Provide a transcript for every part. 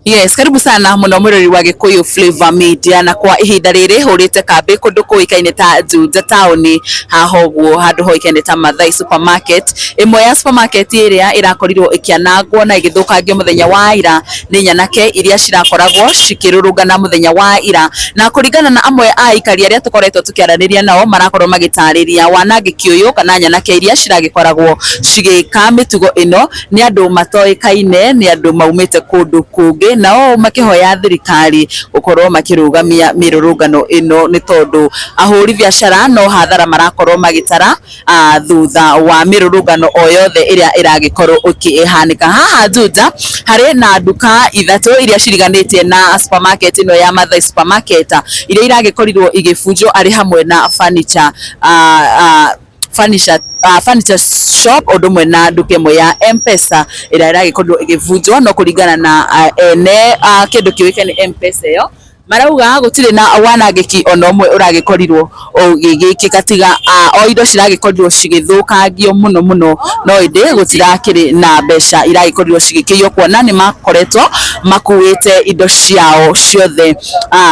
Yes, karibu sana muno mwirori wa Gikuyu Flavor Media. Na kwa ihinda riri hurite kambi kundu kuikaine ta Juja taoni, haha uguo handu hoikaine ta Mathai Supermarket. Imwe ya supermarket iria irakorirwo ikianangwo na igithukangio muthenya wa ira ni nyanake iria cirakoragwo cikirurungana muthenya wa ira. Na kuringana na amwe a aikari aria tukoretwo tukiaraniria nao, marakorwo magitariria wanangiki uyu kana nyanake iria ciragikoragwo cigika mitugo ino ni andu matoikaine, ni andu maumite kundu kungi, nao makihoya thirikari gukorwo makirugamia mirurungano ino, ni tondu ahuri biacara no hathara marakorwo magitara thutha wa mirurungano o yothe iria iragikorwo ikihanika. Haha Juja hari na nduka ithatu iria ciriganĩtie na supermarket ino ya Mathai Supermarket, iria iragikorirwo igibunjwo ari hamwe na furniture shop, undu umwe na nduka ĩmwe ya M-Pesa ĩrĩa ĩragĩkorirwo ĩgĩbunjwo. No kũringana na ene kĩndũ kĩũĩkaine M-Pesa ĩyo, marauga gũtirĩ na wanangĩki ona ũmwe ũragĩkorirwo ũgĩgĩkĩka, tiga o indo ciragĩkorirwo cigĩthũkangio mũno mũno, no ĩndĩ gũtirakĩrĩ na mbeca iragĩkorirwo cigĩkĩiywo, kuona nĩ makoretwo makuĩte indo ciao ciothe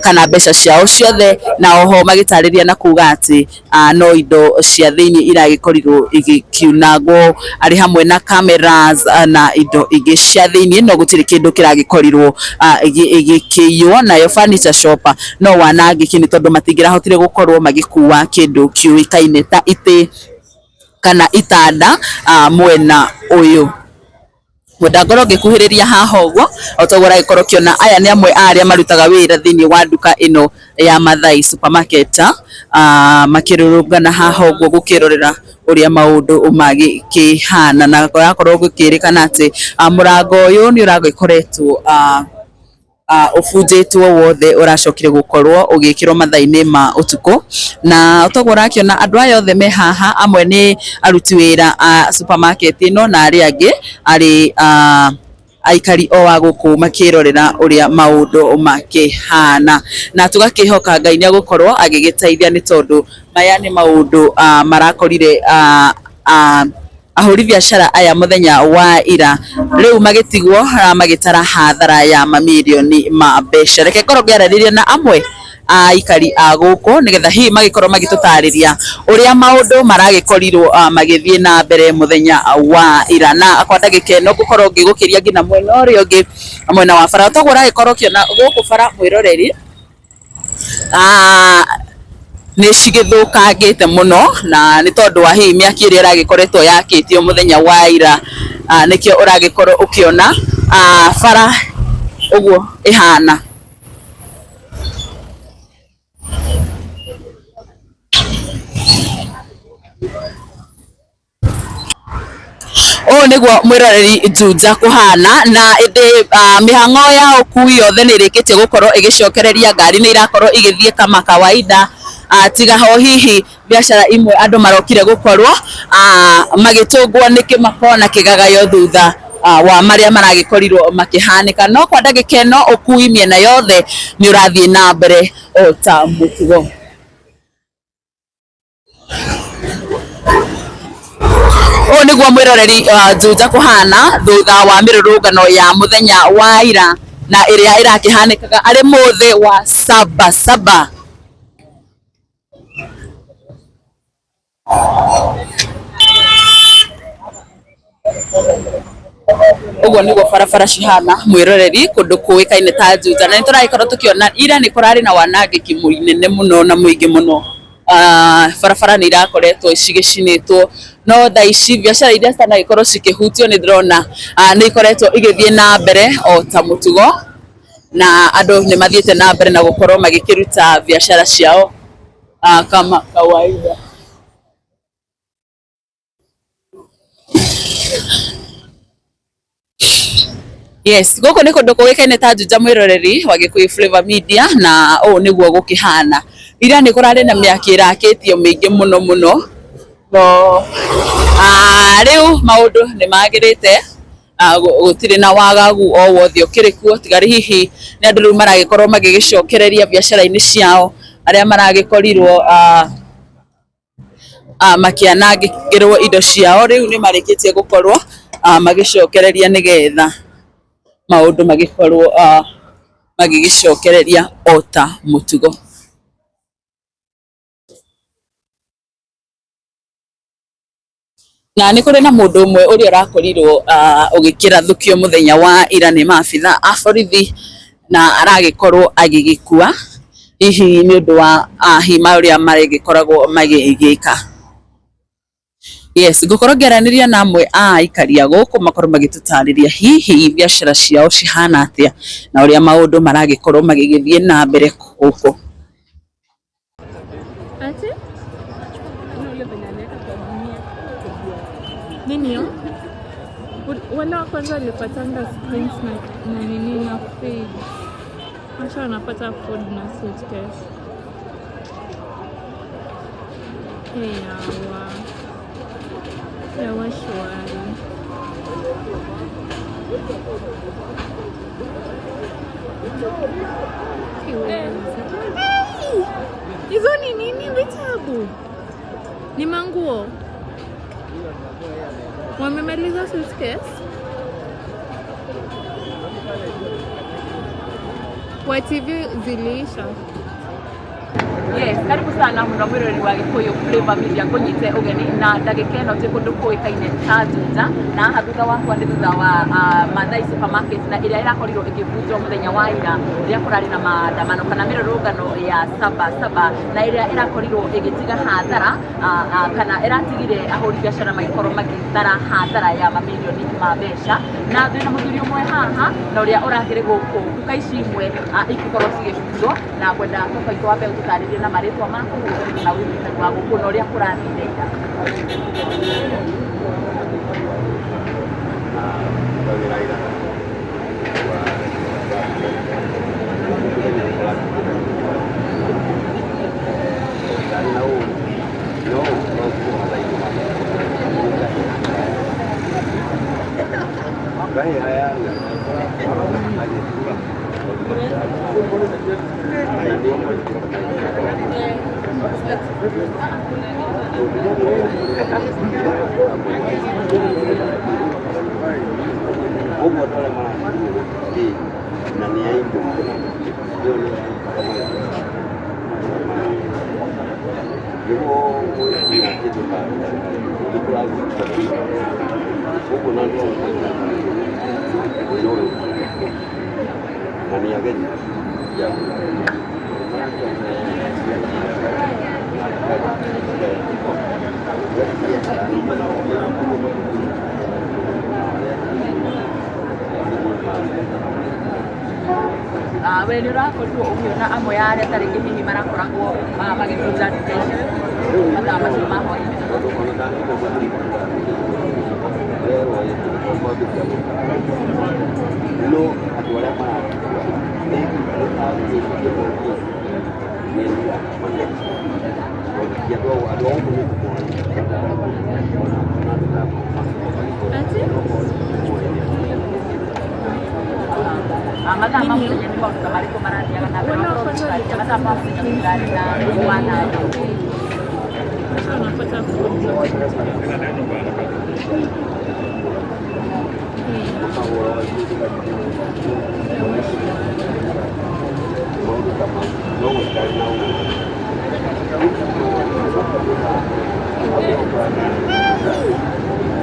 kana mbeca ciao ciothe. Na oho magĩtarĩria na kuga atĩ no indo cia thĩinĩ iragĩkorirwo igĩkiunangwo, arĩ hamwe na cameras na indo ingĩ cia thĩinĩ, no gũtirĩ kĩndũ kĩragĩkorirwo gĩkĩiywo. Nayo furniture shop no wanangĩki, nĩ tondũ matingĩrahotire gũkorwo magĩkua kĩndũ kĩũĩkaine ta itĩ kana itanda mwena ũyũ. Ngwenda ngorwo ngĩkuhĩrĩria haha ũguo o toguo ũragĩkorwo ũkĩona, aya nĩ amwe a arĩa marutaga wĩra thĩinĩ wa nduka ĩno ya Mathai Supermarket, makĩrũrũngana haha ũguo gũkĩrorera ũrĩa maũndũ magĩkĩhana. Na kũrakorwo gũkĩrĩkana atĩ mũrango ũyũ nĩ ũragĩkoretwo ũbunjĩtwo wothe, ũracokire gũkorwo ũgĩkĩrwo mathaa-inĩ ma ũtukũ. Na toguo ũrakĩona andũ aya othe me haha, amwe nĩ aruti wĩra a supermarket ĩno na arĩa angĩ arĩ aikari o a gũkũ makĩrorera ũrĩa maũndũ makĩhana. Na tũgakĩhoka Ngai nĩ egũkorwo agĩgĩteithia, nĩ tondũ maya nĩ maũndũ marakorire ahũri biacara aya mũthenya wa ira, rĩu magĩtigwo magĩtara hathara ya mamirioni ma mbeca. Reke ngorwo ngĩaranĩria na amwe a aikari a gũkũ, nĩgetha hihi magĩkorwo magĩtũtarĩria ũrĩa maũndũ maragĩkorirwo magĩthiĩ na mbere mũthenya wa ira. Na kwa ndagĩka ĩno ngũkorwo ngĩgũkĩria nginya mwena ũrĩa ũngĩ, mwena wa bara. Toguo ũragĩkorwo ũkĩona gũkũ bara, mwĩroreri, nĩ cigĩthũkangĩte mũno, na nĩ tondũ wa hihi mĩaki ĩrĩa ĩragĩkoretwo yakĩtio mũthenya wa ira, nĩkĩo ũragĩkorwo ũkĩona bara ũguo ĩhana. Ũũ nĩguo, mwĩroreri, Juja kũhana. Na ĩndĩ mĩhang'o ya ũkui yothe nĩ ĩrĩkĩtie gũkorwo ĩgĩcokereria, ngari nĩ irakorwo igĩthiĩ kama kawaida, tiga ho hihi biacara imwe andũ marokire gũkorwo magĩtũngwo nĩ kĩmako na kĩgagayo thutha wa marĩa maragĩkorirwo makĩhanĩka. No kwa ndagĩka ĩno ũkui mĩena yothe nĩ ũrathiĩ na mbere o ta mũtugo. Ũũ nĩguo, mwĩroreri, Juja kũhana thutha wa mĩrũrũngano ya mũthenya wa ira, na ĩrĩa ĩrakĩhanĩkaga arĩ mũthĩ wa Saba Saba. Ũguo nĩguo barabara cihana, mwĩroreri, kũndũ kũĩkaine ta Juja. Na nĩ tũragĩkorwo tũkĩona ira nĩ kũrarĩ na wanangĩki mũnene mũno na mũingĩ mũno. Barabara nĩ irakoretwo cigĩcinĩtwo, no thaa ici biacara iria citanagĩkorwo cikĩhutio nĩ ndĩrona nĩ ikoretwo igĩthiĩ na mbere o ta mũtugo, na andũ nĩ mathiĩte na mbere na gũkorwo magĩkĩruta biacara ciao kama kawaida. Yes, gũkũ nĩ kũndũ kũĩkaine ta Juja, mwĩroreri wa Gĩkũyũ Flavor Media, na ũũ nĩguo gũkĩhana. Ira nĩ kũrarĩ na mĩaki ĩrakĩtio mĩingĩ mũno mũno, no rĩu maũndũ nĩ magĩrĩte, gũtirĩ na wagagu o wothe ũkĩrĩ kuo, tiga hihi nĩ andũ rĩu maragĩkorwo magĩgĩcokereria biacara-inĩ ciao, arĩa maragĩkorirwo makĩanangĩrwo indo ciao, rĩu nĩ marĩkĩtie gũkorwo magĩcokereria nĩgetha Maũndũ magĩkorwo magĩgĩcokereria o ta mũtugo. Na nĩ kũrĩ na mũndũ ũmwe ũrĩa ũrakorirwo ũgĩkĩrathũkio mũthenya wa ira nĩ maabitha a borithi na aragĩkorwo agĩgĩkua hihi nĩ ũndũ wa hihi marĩa marĩgĩkoragwo magĩgĩka. Yes, ngũkorwo ngĩaranĩria na amwe a aikari a gũkũ makorwo magĩtũtarĩria hihi biacara ciao cihana atĩa na ũrĩa maũndũ maragĩkorwo magĩgĩthiĩ na mbere gũkũ. Ati? Nini hiyo? Wale wa kwanza walipatanga screens na nini na fridge. Wacha wanapata food na suitcase. Hey, yawa. Yawa shwari. Kiweza. Hey! Hizo ni nini vitabu? Ni manguo. Wamemaliza suitcase? Wa TV ziliisha. Yes, karibu sana muno mwiroreri wa Gikuyu Flavor Media ngunyite ugeni na ndagika ĩno twĩ kũndũ kũĩkaine ta Juja, na haha thutha wakwa nĩ thutha wa Maathai Supermarket, na ĩrĩa ĩrakorirwo ĩkĩbunjwo mũthenya wa ira rĩrĩa kũrarĩ na maandamano kana mĩrũrũngano ya saba saba, na ĩrĩa ĩrakorirwo ĩgĩtiga hathara kana ĩratigire ahũri biacara magĩkorwo magĩtara hathara ya mamirioni ma mbeca. Na twĩna mũthuri ũmwe haha na ũrĩa ũrakĩrĩ gũkũ nduka ici imwe ikikorwo cigĩbunjwo, na ngwenda baba witũ wambe ũtũtarĩrie na marĩtwa maku na wĩ mũikari wa gũkũ na ũrĩa kũrathire ira. We nĩ ũrakorirwo ũkĩona amwe a arĩa ta rĩngĩ hihi marakoragwo magĩbunja nduka ici mathaa macio ma hwaĩ-inĩ? Ati? Mathaa ma mũthenya nĩ maũndũ ta marĩkũ marathiaga na mbere? Wale wa kwanza Makorwo mathaa ma mũthenya gũtirarĩ na wanangĩku. Wacha wanapata food na suitcase. Hey, yawa shwari.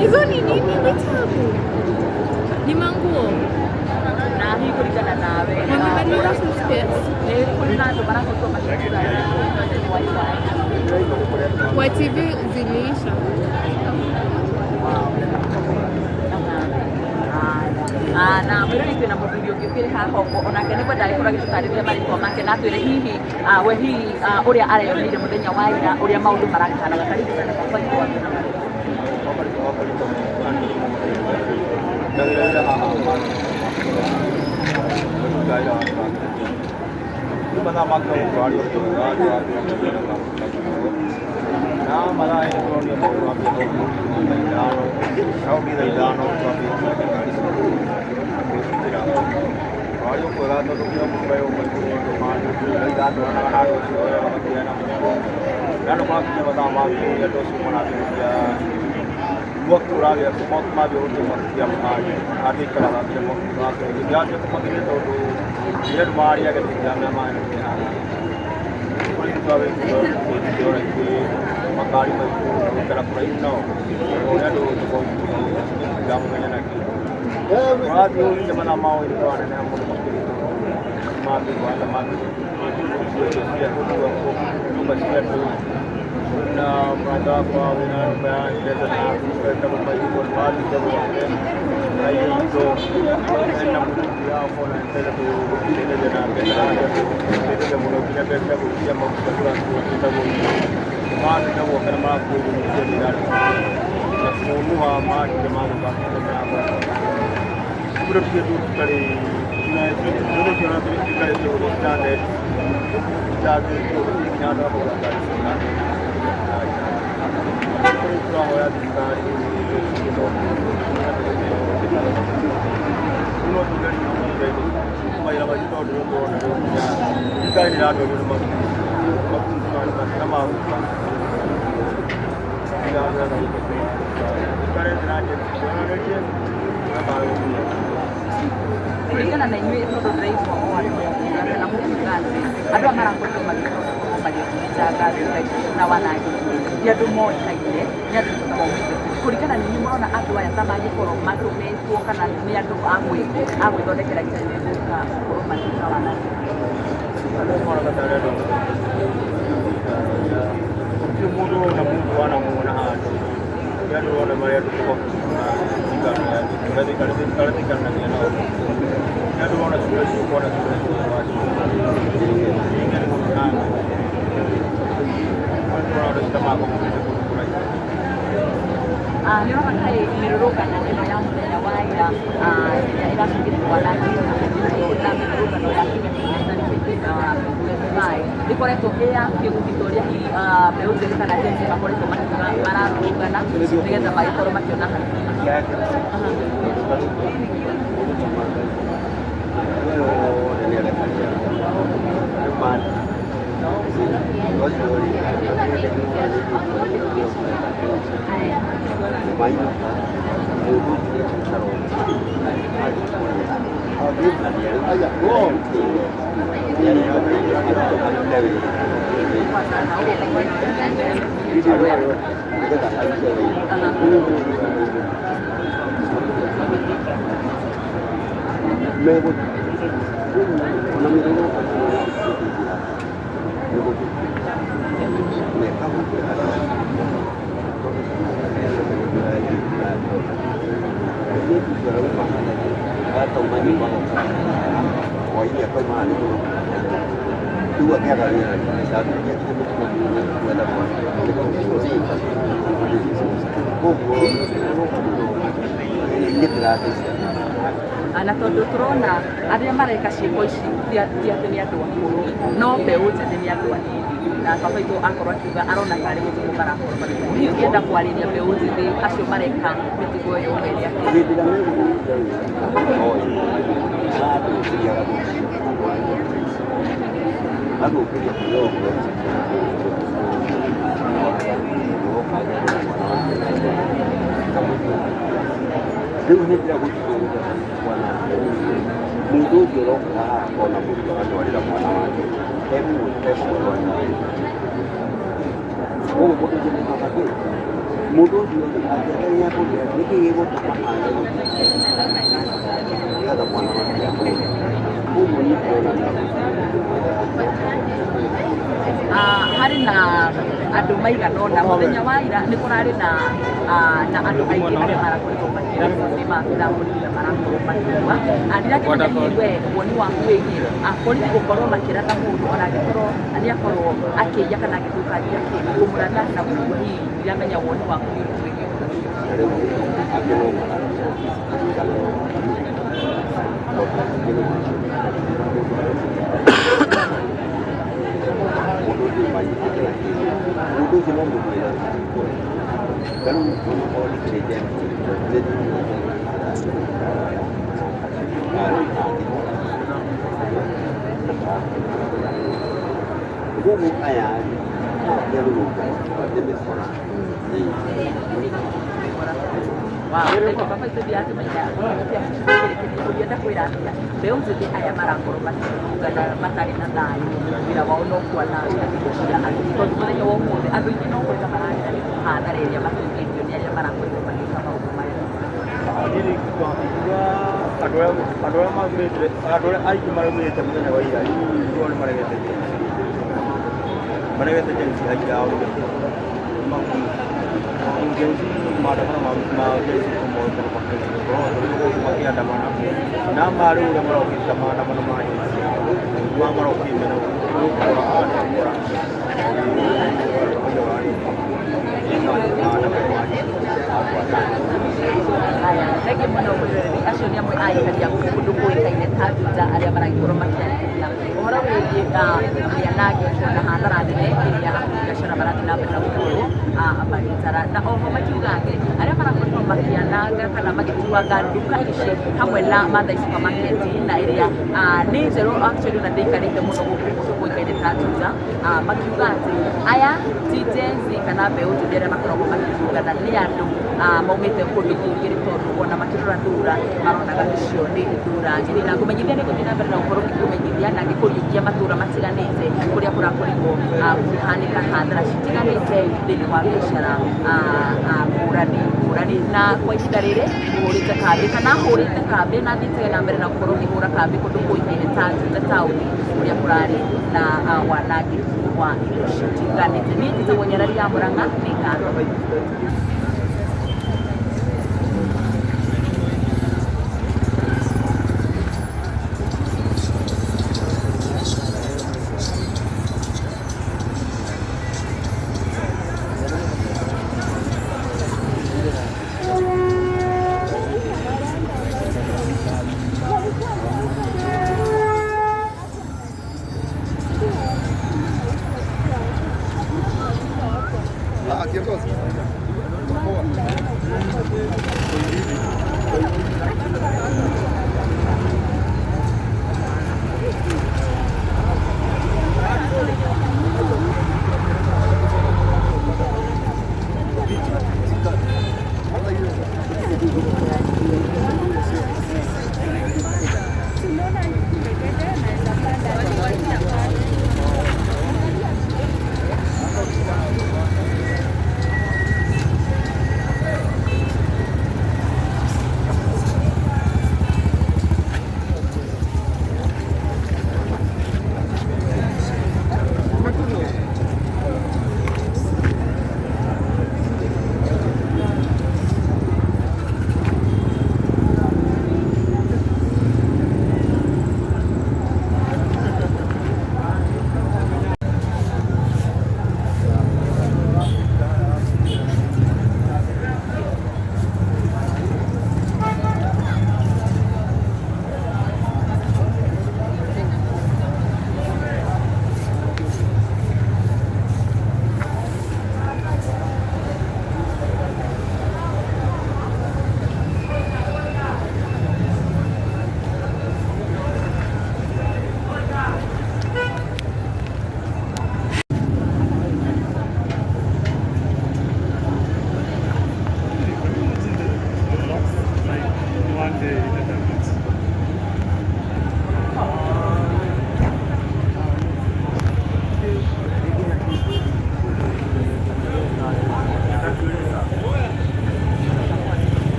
Hizo ni nini vitabu? Ni manguo. Na hihi kũringana nawe, Wamemaliza suitcase? nĩ kũrĩ na andũ marakorirwo makĩgũra mũthenya wa ira? Wa TV ziliisha. Na mwĩrori twĩna mũthuri ũngĩ ũkĩrĩ haha ũguo, onake nĩ ngwenda agĩkorwo agĩtũtarĩria marĩtwa make na atwĩre hihi we hihi ũrĩa areyoneire mũthenya wa ira ũrĩa maũndũ marakĩhanaga. Karibu sana baba witũ wa Mwaki ũragĩa mwaki mambia gũtũmakia angĩikaraga nginya mwaki ũrakĩra ndĩrathiĩ kũmagiria tondũ nĩ andũ mararĩaga tũtiramenya maĩ nĩ kũrĩ twawĩkĩra ithuĩ makari maitũ gũikara kũraihu nao ũrĩa andũ tũramũmenya na kĩ ũrathiĩ ũrĩte mathaa ma hwaĩ-inĩ kũraneneha mũno makĩria tondũ mambia mambia nyũmba cia andũ na mũrata wakwa wĩna nyũmba ya M-Pesa na wetagwo Maigũ nĩwathiĩte gwake na indo ena mũtumia wakwa na M-Pesa tũgũteithania na mbeca teithagia mũno nginya mbeca cia gwĩtia maguta tũratagwo marathiĩte gwake na marakuĩrwo nĩ ciothe irarĩ na kũnũha matinda mathũkangĩte mĩrango kũrĩa tuge tũtarĩ tũikarĩte ũguo standard itangĩtwo nginya andũ a kũgũra ngari tũrahoya thirikari no tugerie mawĩra maitũ tondũ nĩ tũrona rĩu nginya thirikari nĩ ĩratorio nĩ maguta na maguta thirikari ĩranjĩtie Kũringana na inyuĩ tondũ ndĩraigua o andũ makiuga kana mũkiuga atĩ andũ aya marakorirwo magĩkorwo magĩbunjanga nduka ici na wanangĩki nĩ andũ moĩkaine nĩ andũ ta maumĩte kũ kũringana na inyuĩ mũrona andũ aya ta mangĩkorwo matũmĩtwo kana nĩ andũ a gwĩthondekera icagi gũka gũkorwo magĩka wanangĩki. Gũtirĩ mũndũ ũrona mũndũ wanamuona handũ nĩ andũ ũrona marĩa andũ arĩa tũikaranagia nao nĩ andũ ũrona cura icio ũkona cura icio nĩ mũndũ nani ũrona andũ ta makomete kũndũ kũraihu. Nĩ ũrona kaĩ mĩrũrũngano ĩno ya mũthenya wa ira ĩrĩa ĩracũngĩrĩria wanangĩki na mĩrũrũngano ya kiumia tarĩki 25 ĩkoretwo ĩ ya kĩguni ta ũrĩa hihi mbeũ njĩthĩ kana Gen Z makoretwo makiuga mararũrũngana nĩgetha magĩkorwo makĩona haki. Na tondũ tũrona arĩa mareka ciĩko ici ti atĩ nĩ andũ akũrũ no mbeũ njĩthĩ nĩ andũ anini na baba witũ akorwo akiuga arona tarĩ gũtũmwo marakorwo magĩtũmwo. Hihi ũngĩenda kwarĩria mbeũ njĩthĩ acio mareka mĩtugo ĩyo ũmere atĩa? Rĩu hĩndĩ ĩrĩa gũtirĩ mũndũ ũcio ũroka haha akona mũndũ agatwarĩra mwana wake ekũmũtwarĩra koguo mũndũ ũcio nĩacoka kĩ mũndũ ũcio rĩ angĩaga nĩekũrĩa nĩkĩ gĩgũtũma age gũthiĩ nĩgetha mwana wake akũre koguo niĩ ndĩrona Harĩ na andũ maigana ũna mũthenya wa ira nĩ kũrarĩ na na andũ aingĩ arĩa marakoretwo makĩragwo nĩ maabitha a borithi na marakorwo makĩrua. Ndirakĩmenya hihi we woni waku wĩgiĩ borithi gũkorwo makĩratha mũndũ ona angĩkorwo nĩ akorwo akĩiya kana agĩthũkangia kĩndũ kũmũratha na gũkua hihi ndiramenya woni waku nĩ ũrĩkũ wĩgiĩ ũndũ ũcio. Rĩu angĩ no marathiĩ mũndũ ũcio manyitĩte na kĩndũ mũndũ ũcio no mũndũ wĩra ta rĩu onakorwo ndikĩrĩ koguo aya rĩ nĩ arũrũngano nĩ mĩkora. Wow, baba ithuĩ akĩmenya ũngĩenda kwĩra atĩa mbeũ njĩthĩ aya marakorwo makĩrũgana matarĩ na thayũ wĩra wao no kwananga indo cia andũ tondũ mũthenya wa ũmũthĩ andũ aingĩ no kũrĩra mararĩra nĩ hathara ĩrĩa mathũkĩtio nĩ arĩa marakorirwo magĩka maũndũ maya. Andũ arĩa maumĩte, andũ arĩa aingĩ maraumĩte mũthenya wa ira rĩu nĩ maregete Gen Z, maregete Gen Z aingĩ ao Gen Z maandamano ma Gen Z makĩandamana na marĩ ũrĩa marokĩte maandamano ma Gen Z ma marokĩte na gũkora gũkora Thengiũ mũno mwĩroreri acio nĩ amwe a aikari a gũkũ kũndũ kũĩkaine ta Juja arĩa maragĩkorwo makĩarĩrĩria ũhoro wĩgiĩ mĩanangĩko na hathara nene ĩrĩa ahũri biacara marathiĩ na mbere na gũkorwo magĩtara na oho makiuga atĩ arĩa marakorirwo makĩananga kana magĩtuanga nduka ici hamwe na Mathai Supermarket na ĩrĩa nĩ njerũ actually ona ndĩikarĩte mũno gũkũ kũndũ kũĩkaine ta Juja, makiuga atĩ aya ti Gen Z kana mbeũ njĩthĩ arĩa makoragwo makĩrũgana nĩ andũ maumĩte kũndũ kũngĩ nĩ tondũ ona makĩrora ndũra maronaga icio nĩ ndũra ng'eni na ngũmenyithia nĩ ngũthiĩ na mbere na gũkorwo ngĩkũmenyithia na ngĩkũriũkia matũra matiganĩte kũrĩa kũrakorirwo kũhanĩka hathara citiganĩte thĩinĩ wa biacara ngũrani ngũrani na kwa ihinda rĩrĩ hũrĩte kambĩ kana hũrĩte kambĩ na thiĩte na mbere na gũkorwo ngĩhũra kambĩ kũndũ kũĩkaine ta Juja taũni kũrĩa kũrarĩ na wanangĩki wa indo citiganĩte. Niĩ njĩtagwo Nyarari ya Mũrang'a, nĩ ngatho.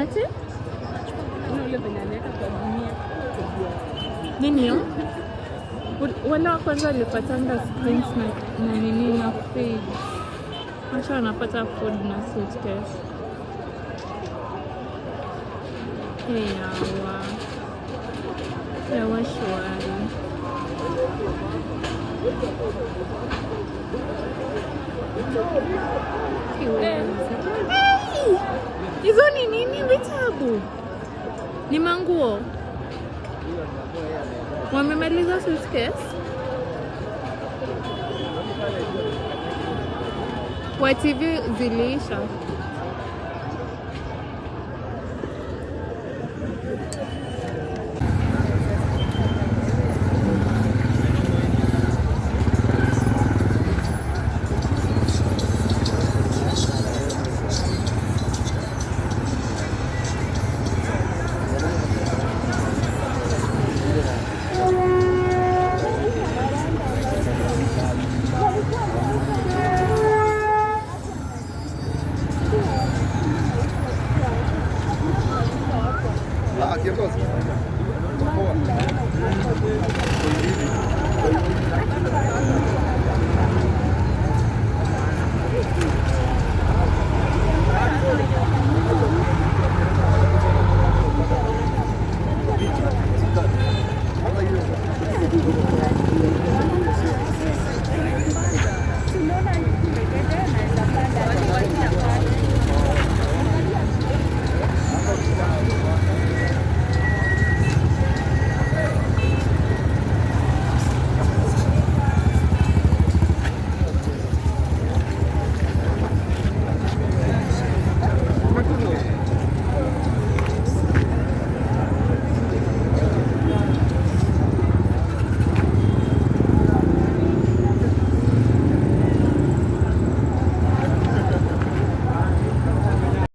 Ati? Nini hiyo? Wale wa kwanza walipatanga screens na nini na fridge. Wacha wanapata food na suitcase. Hey, yawa. Yawa shwari. Hey! Hizo ni nini vitabu? Ni manguo. Wamemaliza suitcase? Kwa TV ziliisha.